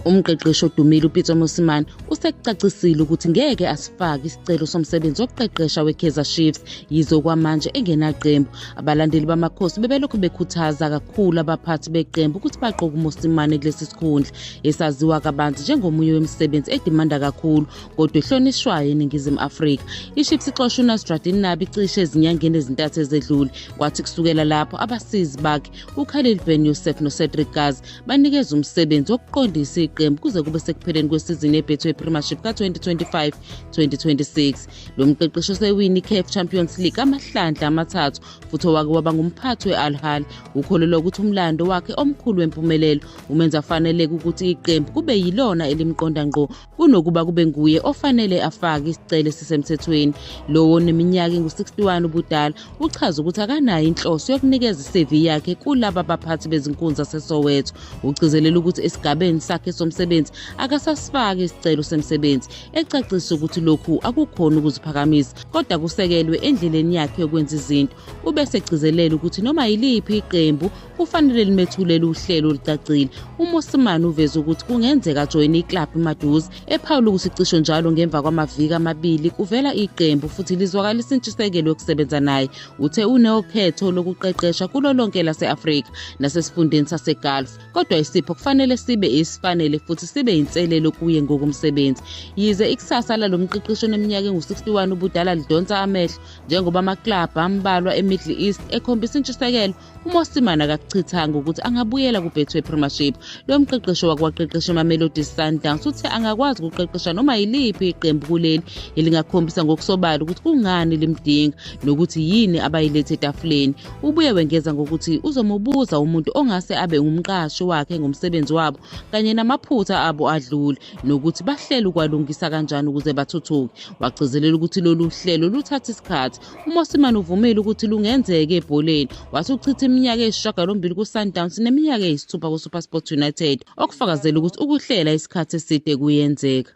Umqeqeshi odumile uPitso Mosimane usekucacisile ukuthi ngeke asifake isicelo somsebenzi wokuqeqesha weKaizer Chiefs yize okwamanje engenaqembu. Abalandeli baMakhosi bebelokhu bekhuthaza kakhulu abaphathi beqembu ukuthi baqoke uMosimane kulesi sikhundla esaziwa kabanzi njengomunye wemisebenzi edimanda kakhulu kodwa ehlonishwayo eNingizimu Afrika. IChiefs ixoshe uNasruddin Nabi cishe ezinyangeni ezintathu ezedlule, kwathi kusukela lapho abasizi bakhe uKhalil Ben Youssef noCedric Kaze banikeza umsebenzi wokuqondisa iqembu kuze kube sekupheleni kwesizini yeBetway Premiership ka-2025-2026. Lo mqeqeshi osewini i-CAF Champions League amahlandla amathathu futhi owake waba ngumphathi we-Al Ahly ukholelwa ukuthi umlando wakhe omkhulu wempumelelo umenza afaneleke ukuthi iqembu kube yilona elimqonda ngqo kunokuba kube nguye ofanele afake isicelo esisemthethweni. Lowo oneminyaka engu-61 ubudala uchaza ukuthi akanayo inhloso yokunikeza i-CV yakhe kulaba baphathi bezinkunzi zaseSoweto. Ugcizelela ukuthi esigabeni sakhe somsebenzi akasasifaki isicelo semsebenzi, ecacisa ukuthi lokhu akukhona ukuziphakamisa kodwa kusekelwe endleleni yakhe yokwenza izinto. Ube esegcizelela ukuthi noma yiliphi iqembu kufanele limethulele uhlelo olucacile. UMosimane uveze ukuthi kungenzeka ajoyine iklabhu maduze, ephawula ukuthi cisho njalo ngemva kwamaviki amabili kuvela iqembu futhi lizwakalisa intshisekelo yokusebenza naye. Uthe unokhetho lokuqeqesha kulo lonke lase-Afrika nasesifundeni saseGulf, kodwa isipho kufanele sibe esifanele futhi sibe inselelo kuye ngokomsebenzi. Yize ikusasa lalo mqeqeshi oneminyaka engu-61 ubudala lidonsa amehlo njengoba amaklabhu ambalwa eMiddle East ekhombisa intshisekelo, uMosimane akakuchithanga ukuthi angabuyela kuBetway Premiership. Lo mqeqeshi wakwaqeqesha iMamelodi Sundowns uthe angakwazi ukuqeqesha noma yiliphi iqembu kuleli elingakhombisa ngokusobala ukuthi kungani limdinga nokuthi yini abayilethe etafuleni. Ubuye wengeza ngokuthi uzomubuza umuntu ongase abe ngumqashi wakhe ngomsebenzi wabo kanye namaphutha abo adlule nokuthi bahlele ukwalungisa kanjani ukuze bathuthuke. Wagcizelela ukuthi lolu hlelo luthatha isikhathi. UMosimane uvumile ukuthi lungenzeka ebholeni, wathi uchitha iminyaka eyisishiyagalombili ku-Sundowns neminyaka eyisithupha ku-SuperSport United, okufakazela ukuthi ukuhlela isikhathi eside kuyenzeka.